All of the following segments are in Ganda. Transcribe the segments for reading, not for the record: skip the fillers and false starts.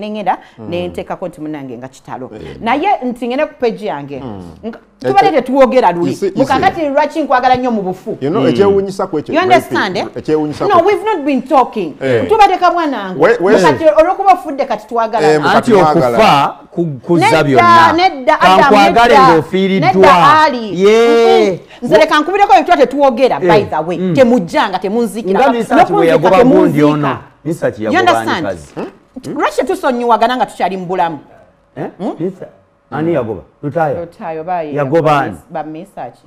Nengenda nentekako nti munange nga kitalo naye nti ngene ku page yange tubalete tuwogera luli mukakati lwaki nkwagala nnyo mu bufu. You know, ekyewuunyisa ku ekyo. You understand? No, we've not been talking. Tubadde kabwanange mukati olwokuba ofudde kati twagala anti okufa kuzza byonna. Nedda kankwagale ng'ofiiriddwa. Ye nze leka nkubireko ebitwa tetuwogera. By the way, temujjanga temunzikira nga Misaki bwe yagoba gundi ono. Misaki yagoba nikazi. Lwaki tusonyiwagana nga tukyali mu bulamu? Ani yagoba? Lutaaya. Lutaaya bayi. Yagoba ani? Ba Misaki.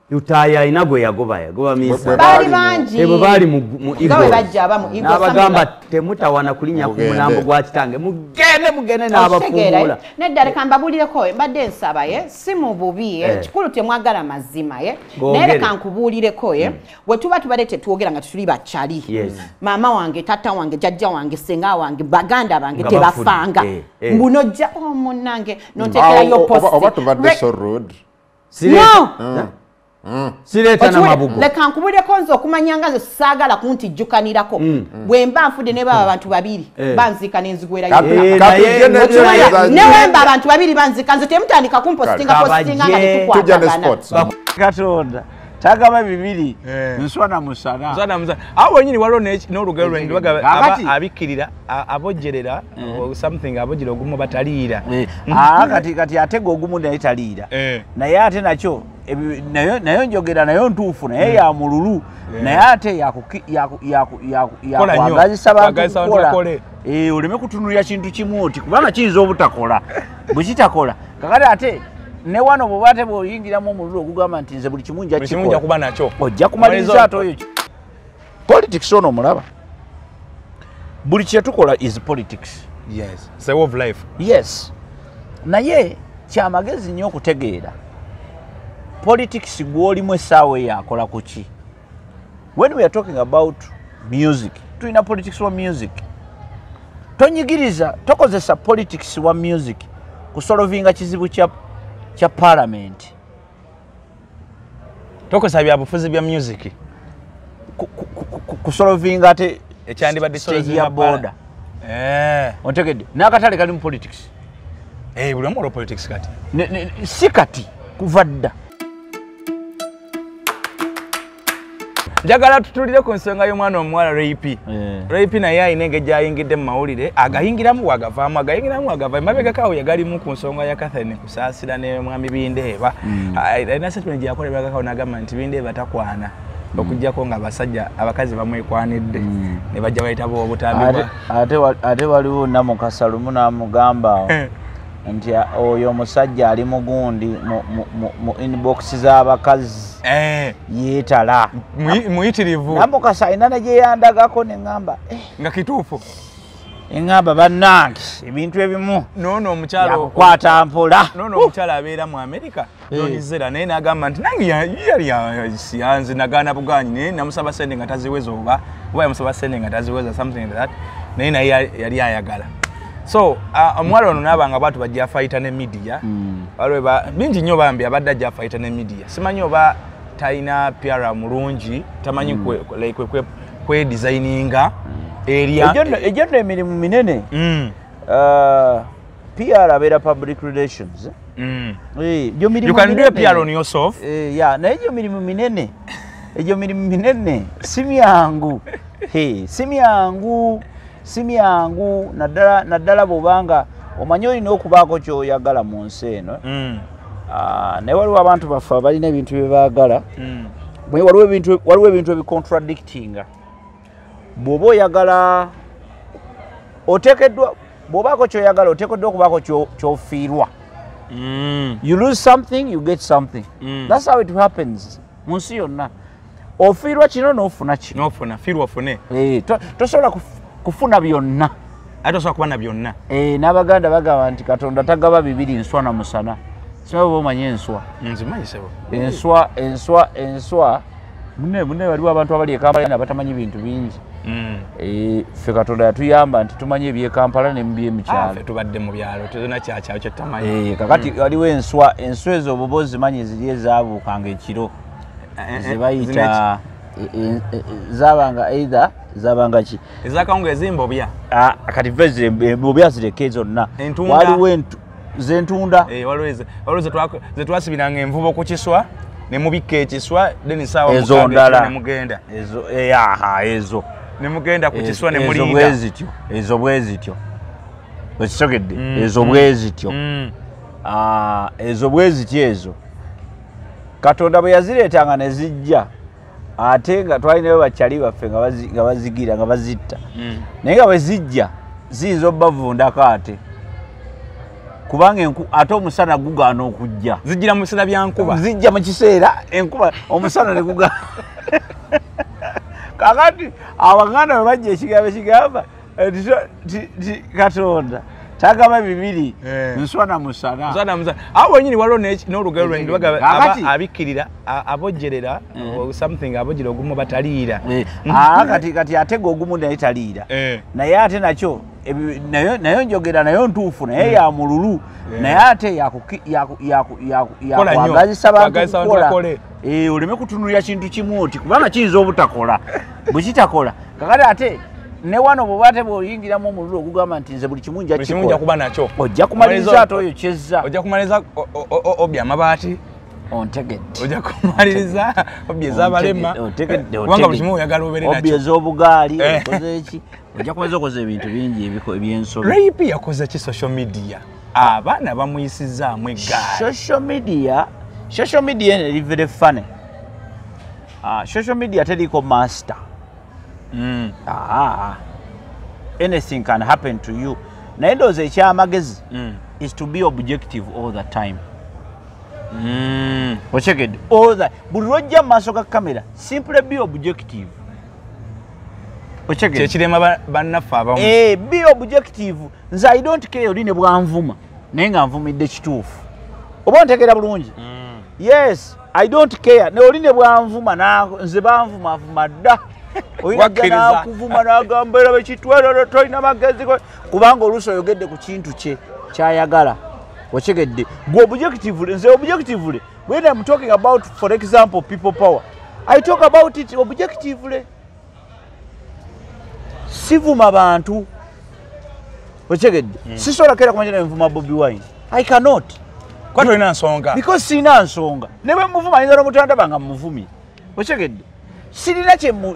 Lutaaya alina gwe yagoba, yagoba Misaki. Baali bangi. Ebo baali mu Eagles. Nga bwe bajja abamu Eagles. N'abagamba temutawana kulinnya ku mulambo gwa kitange. Mugende mugende n'abafuumuula. Nedda leka mbabuulireko, mbadde nsaba ye, si mu bubi ye, kikulu temwagala mazima ye. Naye leka nkubuulireko ye, bwe tuba tubadde tetwogera nga tuli bakyali. Maama wange, tata wange, jjajja wange, ssenga wange, baganda bange tebafanga. Mbu nojja, oh munnange, n'onteekerayo post. Oba tubadde so rude. No! Sireeta na mabugo. Leka nkubulireko nze okumanya nga nze saagala kuntijjukanirako. Bwe mba nfudde ne baba abantu babiri banziika n'enzigwerayo. Ne bwe mba abantu babiri banziika nze temutandika kumpositinga positinga nga tetukwatagana. Katonda tagaba bibiri nswa na musana. Nswa na musana. Awo wennyini waliwo n'olugero lwe bagamba abikkirira abojjerera something abojjera ogumu bataliira. Kati atega ogumu naye taliira. Naye ate nakyo nayo njogera nayo ntuufu naye ya mululu naye ate yakwagazisa bantu kukola. Oleme kutunulira kintu kimu oti kubanga kiyinza obutakola. Bwe kitakola kakati ate ne wano bw'oba ate bw'oyingiramu omululu ogugamba nti nze buli kimu nja kikola kuba nakyo ojja kumaliriza ate oyo. Politics ono omulaba buli kye tukola is politics. Yes, it's a way of life. Yes, naye kyamagezi nnyo okutegeera politics gw'olimu essaawa eyo akola ku ki. When we are talking about music, tulina politics wa music. Tonyigiriza, tokozesa politics wa music kusolovinga kizibu kya parliament. Tokozesa byabufuzi bya music kusolovinga ate ekyandibadde stage ya border. Ontegedde n'akatale kali mu politics. Buli omu olwa politics kati. Si kati kuva dda. Njagala tutulire ku nsonga y'omwana omuwala Ray P. Ray P naye alina engeri gy'ayingidde mu mawulire, agayingiramu wagavaamu, agayingiramu wagavaamu. Emabegako awo yagalimu ku nsonga ya Catherine Kusaasira ne mwami Bindeeba. Alina statement gye yakola emabegako awo n'agamba nti Bindeeba takwana okuggyako nga abasajja abakazi bamwekwanidde ne bajja bayitabo obutambi. Ate waliwo Namukasa lumu n'amugamba nti oyo omusajja ali mugundi mu inbox z'abakazi yeetala muyitirivu. Namukasa alina ne gye yandagako ne ŋŋamba nga kituufu. Eŋŋamba bannange ebintu ebimu noono omukyalo yakukwata mpola. Noono omukyalo abeera mu Amerika Donizera naye n'agamba nti nange yali yanze nagaana bugaanyi naye namusaba ssente nga taziweza oba yamusaba ssente nga taziweza something like that naye naye yali ayagala. So omuwala ono n'abanga bwatu bajja fighter ne media. Waliwo bingi nnyo bambi abadde ajja fighter ne media. Simanyi oba talina PR mulungi, tamanyi kwe designinga area. Egyo nno emirimu minene. PR abeera public relations. You can do a PR on yourself. Yeah, naye egyo mirimu minene. Egyo mirimu minene si myangu. Si myangu. Si myangu naddala bw'obanga omanyi olina okubaako ky'oyagala mu nsi eno. Naye waliwo abantu baffe abalina ebintu bye baagala. Waliwo ebintu ebicontradictinga. Bw'oba oyagala oteekeddwa bw'obaako ky'oyagala oteekeddwa okubaako ky'ofiirwa. You lose something, you get something. That's how it happens mu nsi yonna. Ofiirwa kino n'ofuna kino. N'ofuna, fiirwa ofune. Tosobola kufuna byonna. Ate osobola kuba na byonna. N'Abaganda bagamba nti Katonda tagaba bibiri nswa na musana. Simanyi oba omanyi enswa. Nzimanyi ssebo. Enswa munne waliwo abantu abali e Kampala abatamanyi bintu bingi. Ffe Katonda yatuyamba nti tumanyi eby'e Kampala ne mu by'emikyalo. Ffe tubadde mu byalo tezona kyakyalo kye tutamanyi. Kakati waliwo enswa ezo oba ozimanyi ziri ezaabuukanga ekiro. Ze bayita Zabanga either zabanga ki ezakawunga ezimbobya kati veze embobya zireke zonna waliwo zentunda waliwo zetwasibiranga envubo ku kiswa ne mubikka ekiswa then sawa ezo ndala ne mugenda ezo ezo ne mugenda ku kiswa ne mulinda ezo bwe zityo okisogedde ezo bwe zityo ezo bwe zityo ezo Katonda bwe yazireetanga ne zijja ate nga twalinayo bakyali baffe nga bazigira nga bazitta naye nga bwe zijja ziyinza obbavundako ate kubanga ate omusana gugaana okujja zijjira mu biseera bya nkuba zijja mu kiseera enkuba omusana ne gugaana kakati Abaganda bwe bajja ekigambo ekigamba nti Katonda tagaba bibiri nswa na musana awo wenyini waliwo n'olugero lwe bagamba abikkirira abojerera something abojera ogumu bataliira kati atega ogumu naye taliira naye ate nakyo nayo njogera nayo ntuufu naye ya mululu naye ate yakwagazisa bantu kukola oleme kutunulira kintu kimu oti kubanga kiyinza obutakola bwe kitakola kakati ate ne wano bw'oba ate bw'oyingiramu omululu ogugamba nti nze buli kimu nja kikola kuba nakyo ojja kumaliriza ate oyo kyezza ojja kumaliriza obya amabaati ontegedde ojja kumaliriza obya ez'abalema kubanga buli kimu oyagala obeere nakyo obya ez'obugaali okoze ki ojja kumaliriza okoze ebintu bingi ebyensobi. Rape yakoze ki social media abaana bamuyisizaamu eggaali social media eno eri very funny. Social media teriko master. Anything can happen to you. Naye ndowooza ekyamagezi is to be objective all the time. Ochekedde all the buli lwojja mu maaso ga kamera simply be objective. Ochekedde kyekirema bannaffe abamu be objective. Nze I don't care oli ne bwanvuma naye nga nvumidde kituufu oba ontegeera bulungi. Yes, I don't care ne oli ne bwanvuma nze banvuma avuma dda oyinza n'akuvuma n'agamba era bekitwala tolina magezi kubanga oluusi oyogedde ku kintu kye kyayagala okitegedde gwe objectively nze objectively when I'm talking about for example people power I talk about it objectively sivuma bantu okitegedde sisobola keera kumanya nvuma Bobi Wine I cannot kwa tolina nsonga because sina nsonga ne bwe muvuma ayinza n'omutandaba nga muvumye okitegedde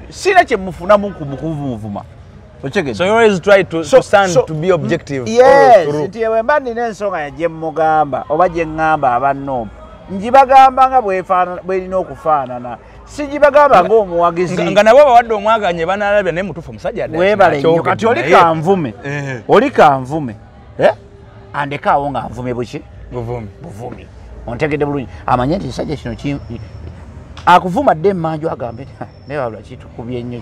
sina kye mufunamu ku mukuvumuvuma. So you always try to stand to be objective. Yes, nti bwe mba nnina ensonga gye mugamba oba gye ŋŋamba abanno njibagamba nga bwerina okufaanana sigibagamba ng'omuwagizi nga nabo bawadde omwaganye banaalabya naye mutuufu omusajja weebale nnyo kati oli kanvume andeke awo nga nvume buki buvumi ontegedde bulungi amanye nti ekisajja kino akuvuma dde emmanju agambe naye wabula kitukubye nnyo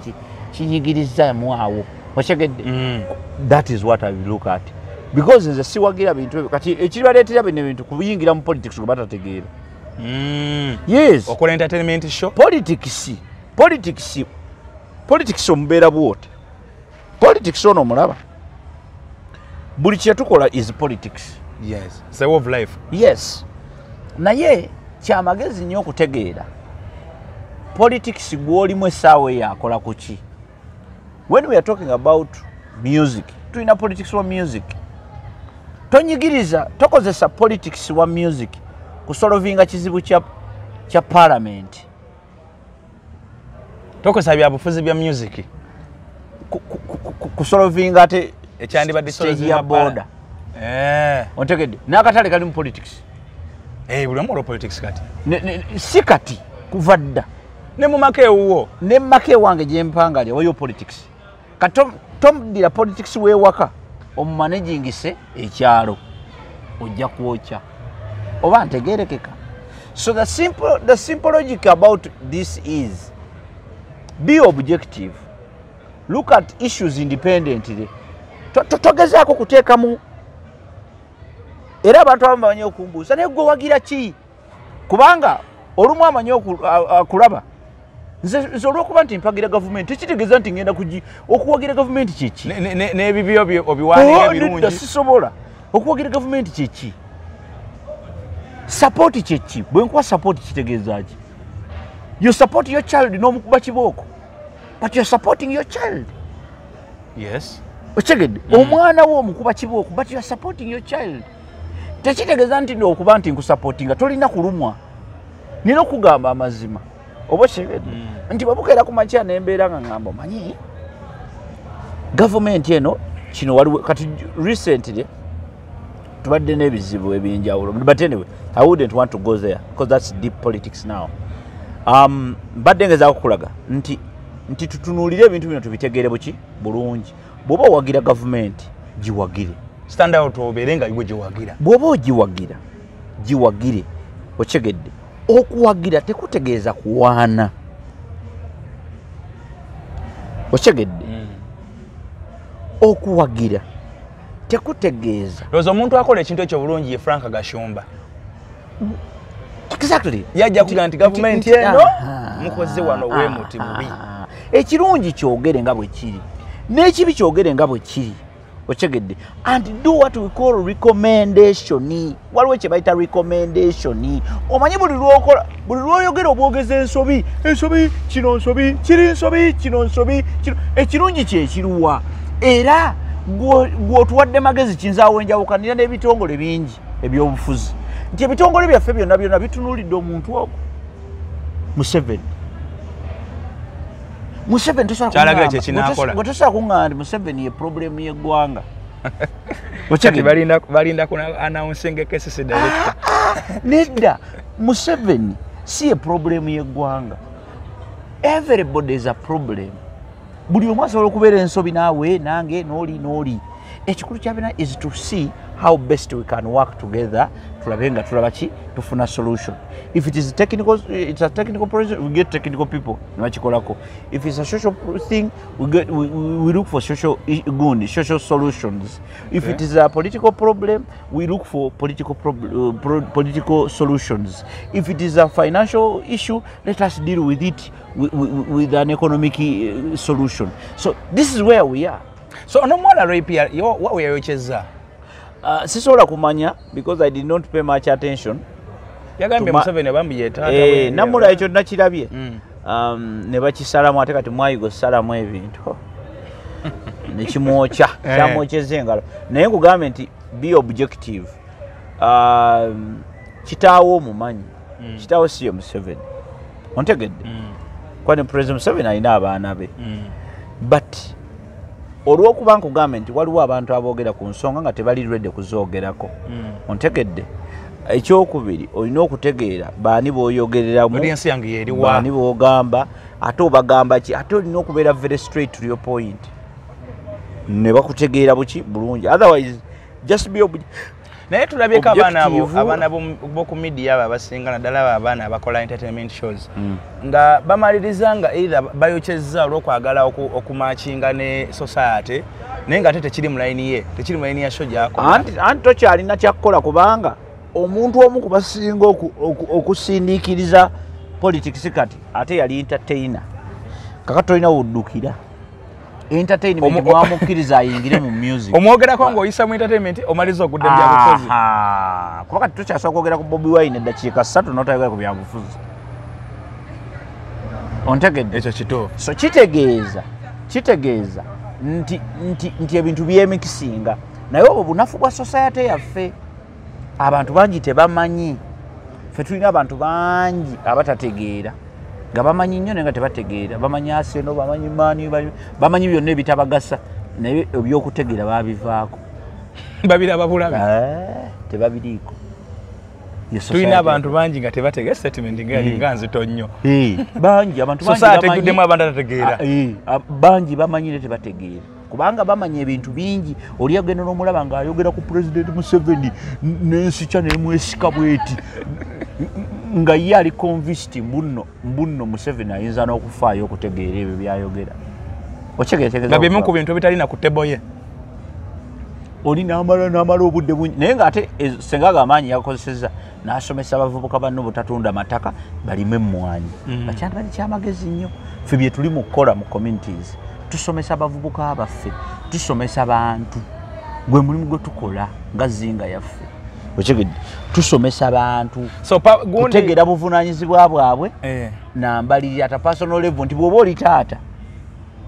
kinyigirizaamu awo okitegedde. That is what I look at because nze siwagira bintu ebyo kati ekibaleetera bino ebintu kubiyingira mu politics gwe batategeera. Yes, okola entertainment show politics omubeera bw'oti politics ono omulaba buli kye tukola is politics. Yes, it's a way of life. Yes, naye kyamagezi nnyo okutegeera politics gw'olimu essaawa eyo akola ku ki. When we are talking about music tulina politics wa music tonyigiriza tokozesa politics wa music kusolovinga kizibu kya parliament tokozesa byabufuzi bya music kusolovinga ate ekyandibadde stage ya border ontegedde n'akatale kali mu politics buli omu olwa politics kati si kati kuva dda ne mu maka ewuwo ne mu maka ewange gye mpangalya waliyo politics kati tomuddira politics w'ewaka omumanagingise ekyalo ojja kwokya oba ntegeerekeka. So the simple logic about this is be objective, look at issues independently. Togezaako kuteekamu era abantu abamu bamanyi okumbuuza naye gwe wagira ki kubanga olumu amanyi okulaba nze olw'okuba nti mpagira gavumenti tekitegeeza nti ngenda okuwagira gavumenti kiki n'ebibyo obiwandiika ebirungi sisobola okuwagira gavumenti kiki sapooti kiki bwe nkuwa sapooti kitegeeza ki You support your child n'omukuba kibooko, but you're supporting your child. Yes. Okitegedde? Omwana wo omukuba kibooko, but you're supporting your child. Tekitegeeza nti okuba nti nkusupportinga tolina kulumwa. Nina okugamba amazima. Oba okitegedde? Nti bwe bukeera ku makya nembeera nga ngamba, omanyi gavumenti eno kino waliwo. Kati recently tubadde n'ebizibu ebyenjawulo, but anyway, I wouldn't want to go there because that's deep politics now. Mbadde ngezaako kukulaga nti tutunuulire ebintu bino, tubitegeere buki bulungi. Bw'oba owagira gavumenti, giwagire. Stand out, obeere nga gwe gyewagira. Bw'oba ogiwagira, giwagire. Okitegedde? Okuwagira tekutegeeza kuwaana. Okitegedde? Okuwagira tekutegeeza Ndowooza omuntu akola ekintu ekyo bulungi ye Frank Gashumba. Exactly. Yajja kugira nti gavumenti eno mukoze wano weemuti bubi. Ekirungi kyogere nga bwe kiri, n'ekibi kyogere nga bwe kiri. Okitegedde? And do what we call recommendation. Waliwo kye bayita recommendation. Omanyi buli lwokola, buli lwoyogera obwogeza ensobi, ensobi kino, nsobi kiri, nsobi kino, nsobi kino, ekirungi kyekiruwa? Era gw'otuwadde magezi kinzaawo enjawukanira n'ebitongole bingi ebyobufuzi, nti ebitongole byaffe byonna byonna bitunuulidde omuntu ogwo Museveni. Museveni tosobola Kyalagira kye kinaakola. Gwe tosobola kuŋŋamba nti Museveni ye problemu y'eggwanga. Kati balinda ku announcing KCC director. Nedda, Museveni si ye problemu y'eggwanga. Everybody is a problem. Buli omu asobola okubeera ensobi, naawe, nange, n'oli n'oli. Ekikulu kyabina is to see how best we can work together, tulabe nga tulaba ki tufuna solution. If it is technical, it's a technical project, we get technical people ne bakikolako. If it's a social thing, we look for social gundi, social solutions. If it is a political problem, we look for political solutions. If it is a financial issue, let us deal with it with an economic solution. So this is where we are. So onomuwala rape wa weyayokyezza? Sisobola kumanya because I did not pay much attention. Yagambye Museveni bambi ye taata. Namula ekyo nakirabye. Ne bakisalamu, ate kati mwayigo osalamu ebintu nekimwokya. Kyamwokyeza engalo. Naye nkugambe nti be objective. Kitaawo omumanyi, kitaawo si ye Museveni. Ontegedde? Kwani President Museveni alina abaana be. But olw'okuba nkugambe nti waliwo abantu aboogera ku nsonga nga tebali ready kuzoogerako. Ontegedde? Ekyokubiri, olina okutegeera baani b'oyogereramu, Audience yange yeriwa. baani b'ogamba, ate obagamba ki. Ate olina okubeera very straight to your point ne bakutegeera buki bulungi. Otherwise just be Naye tulabyeko abaana abo, objective. abaana b'oku media abo abasinga, naddala abo abaana abakola entertainment shows, nga bamaliriza nga either bayokyezza olw'okwagala okumatchinga ne society, naye nga ate tekiri mu layini ye, tekiri mu layini ya show gy'akola. Anti tokyalina kyakkola, kubanga omuntu omu ku basinga okusindiikiriza politics kati ate yali entertainer. Kakati tolina woddukira entertainment. Mwamukkiriza ayingire mu music. Omwogerako ng'oyisa mu entertainment, omaliza ogudde mu byabufuzi. Aha. Kuba kati tokyasobola kwogera ku Bobi Wine eddakiika 3 n'otayogera ku byabufuzi. Ontegedde? Ekyo kituufu. So kitegeeza nti ebintu byemikisinga, naye obwo bunafu bwa society yaffe. Abantu bangi tebamanyi. Ffe tulina abantu bangi abatategeera nga bamanyi nnyo naye nga tebategeera. Bamanyi Arsenal, bamanyi Man U, bamanyi byonna ebitabagasa, naye ebyokutegeera babivaako. Babiraba bulabe. Eh, tebabiriiko. Ye society. Tulina abantu bangi nga tebategeera. Statement nga yali nga nzito nnyo. Eh, bangi, abantu bangi Society bamanyi. ejjuddemu abantu atategeera. Ah, eh, bangi bamanyi ne tebategeera, kubanga bamanya ebintu bingi. Oli agenda n'omulaba ng'ayogera ku President Museveni n'ensikya nemwesika bweti, nga ye ali convinced mbunno Museveni ayinza n'okufaayo okutegeera ebyo byayogera. Okitegeera? Nga byemu ku bintu ebitalina ku table ye. Oli namala obudde bungi, naye ngaate senga amaanyi yakozesezza n'asomesa abavubuka banno butatunda mataka, balime emmwanyi. Bakyandi bali kyamagezi nnyo. Ffe bye tuli mu kukola mu communities, tusomesa abavubuka baffe, tusomesa bantu, gwe mulimu gwe tukola nga zinga yaffe. Okitegedde? Tusomesa bantu So gundi kutegeera buvunaanyizibwa bwabwe. Nambalirira at a personal level nti bw'oba oli taata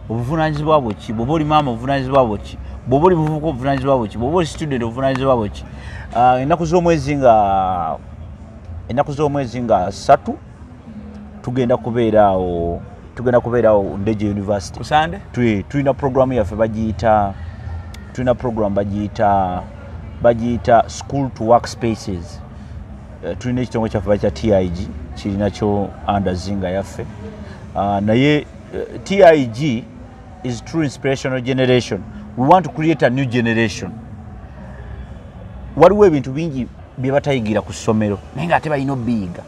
obuvunaanyizibwa bwo ki, bw'oba oli maama obuvunaanyizibwa bwo ki, bw'oba oli muvubuka obuvunaanyizibwa bwo ki, bw'oba oli student obuvunaanyizibwa bwo ki. Ennaku z'omwezi nga 3 tugenda kubeera awo Ndejje University. Ku Sunday? Tulina programu yaffe bagiyita, tulina program bagiyita School to Work Spaces. Tulina ekitongole kyaffe bakiyita TIG, kirinakyo under Zinga yaffe. Naye TIG is True Inspirational Generation. We want to create a new generation. Waliwo ebintu bingi bye batayigira ku ssomero naye ng'ate balina obiyiga.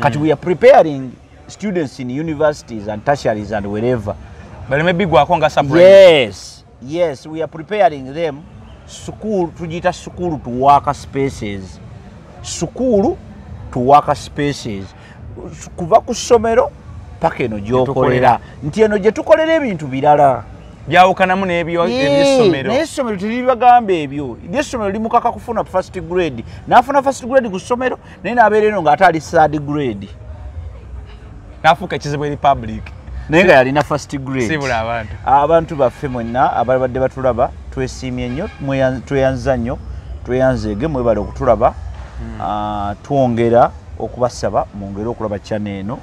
Kati we are preparing students in universities and tertiaries and wherever. Baleme bigwako nga surprise. Yes, we are preparing them. School, tugiyita school to work spaces. School to work spaces. Kuva ku ssomero paka eno gy'okolera. Nti eno gye tukolera ebintu birala. Byawukanamu n'ebyo eby'essomero. Naye essomero teribagamba ebyo. Ery'essomero limukaka kufuna first grade. N'afuna first grade ku ssomero naye n'abeera eno ng'ate ali third grade. N'afuuka ekizibu eri public. Naye nga yalina first grade. Sibula abantu. Abantu baffe mwenna ababadde batulaba twesiimye nnyo, tweyanza nnyo, tweyanzeege, mwebale okutulaba. Twongera okubasaba mwongere okulaba channel eno.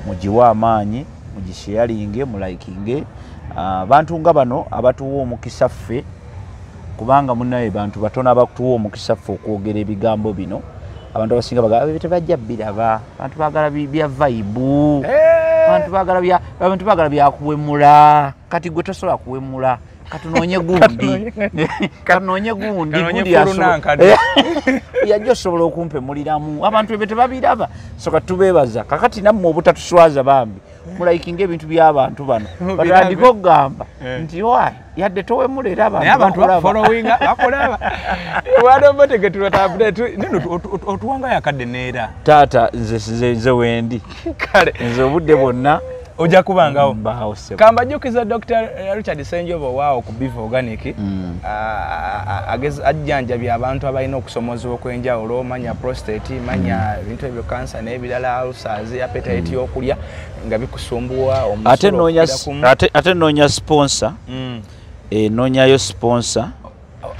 Mugiwe amaanyi, mugisharinge, mulikinge. Abantu nga bano abatuwa omukisa ffe, kubanga munnaye bantu batono abatuwa omukisa ffe okwogera ebigambo bino. Abantu abasinga bagamba tebajja biraba, abantu baagala bya vibe, abantu baagala bya kuwemula. Kati gwe tosobola kuwemula, katunoonye gundi, katunoonye gundi, gundi yajja osobola okumpemuliramu. Abantu ebyo tebabiraba. So katubeebaza kakati nammwe obutatuswaza bambi mulayikinga ebintu by'abantu bano batandika okugamba nti why yadde towemula era abantu bafollowinga bakulaba. Otuwangayo akadde neera taata nze wendi kale nze obudde bwonna ojja kubangawo. Kambajjukiza Dr. Richard Ssenjobe waawo ku Biva Organic ajjanjabya abantu abalina okusomozebwa okw'enjawulo, manya prostate, manya ebintu ebyo, kansa n'ebirala, ulcers, appetite y'okulya nga bikusumbuwa, omusolo. Ate noonya sponsor. Noonyayo sponsor.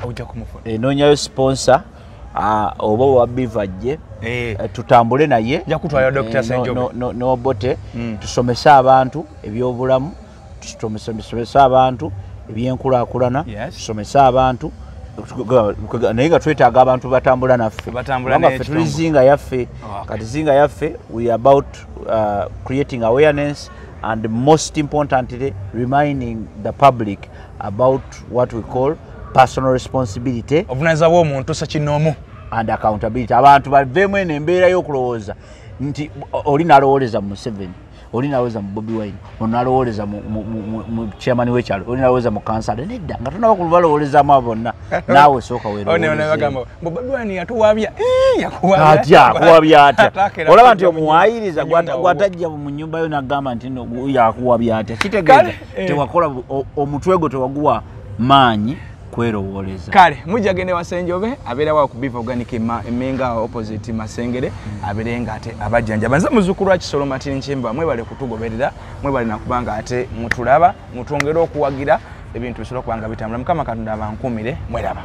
Ojja kumufuna. Noonyayo sponsor oba wa Biva ajje tutambule naye. Nja kutwala Dr. Ssenjobe n'Obote, tusomese abantu ebyobulamu, tusomese abantu ebyenkulaakulana, tusomese abantu naye nga twetaaga abantu batambula naffe. Ffe tuli Zinga yaffe. Kati Zinga yaffe we are about creating awareness and most importantly reminding the public about what we call personal responsibility. Obuvunaanyizibwa bw'omuntu ssekinnoomu. And accountability. Abantu baveemu eno embeera y'okulowooza nti oli n'alowooleza mu Museveni, oli n'alowooza mu Bobi Wine, ono n'alowooleza mu chairman w'ekyalo, oli n'alowooza mu kansala. Nedda, nga tonaba kubalowoolezaamu abo bonna, naawe sooka weerowooleze. Bobi Wine yatuwabya. Atya, akuwabya atya? Olaba nti omuwaayiriza gw'atajja mu nnyumba yo n'agamba nti no yakuwabya atya. Kitegeeza tewakola omutwe gwo tewaguwa maanyi kwerowooleza. Kale mujja gende wa Ssenjobe abeera wa ku Biva Organic Emmenga opposite Masengere, abeere nga ate abajjanjaba. Nze muzzukulu wa Kisolo Martin Nchemba, mwebale kutugoberera, mwebale nakubanga ate mutulaba, mutwongere okuwagira ebintu bisobola okubanga bitambula. Mukama Katonda abankuumire, mweraba.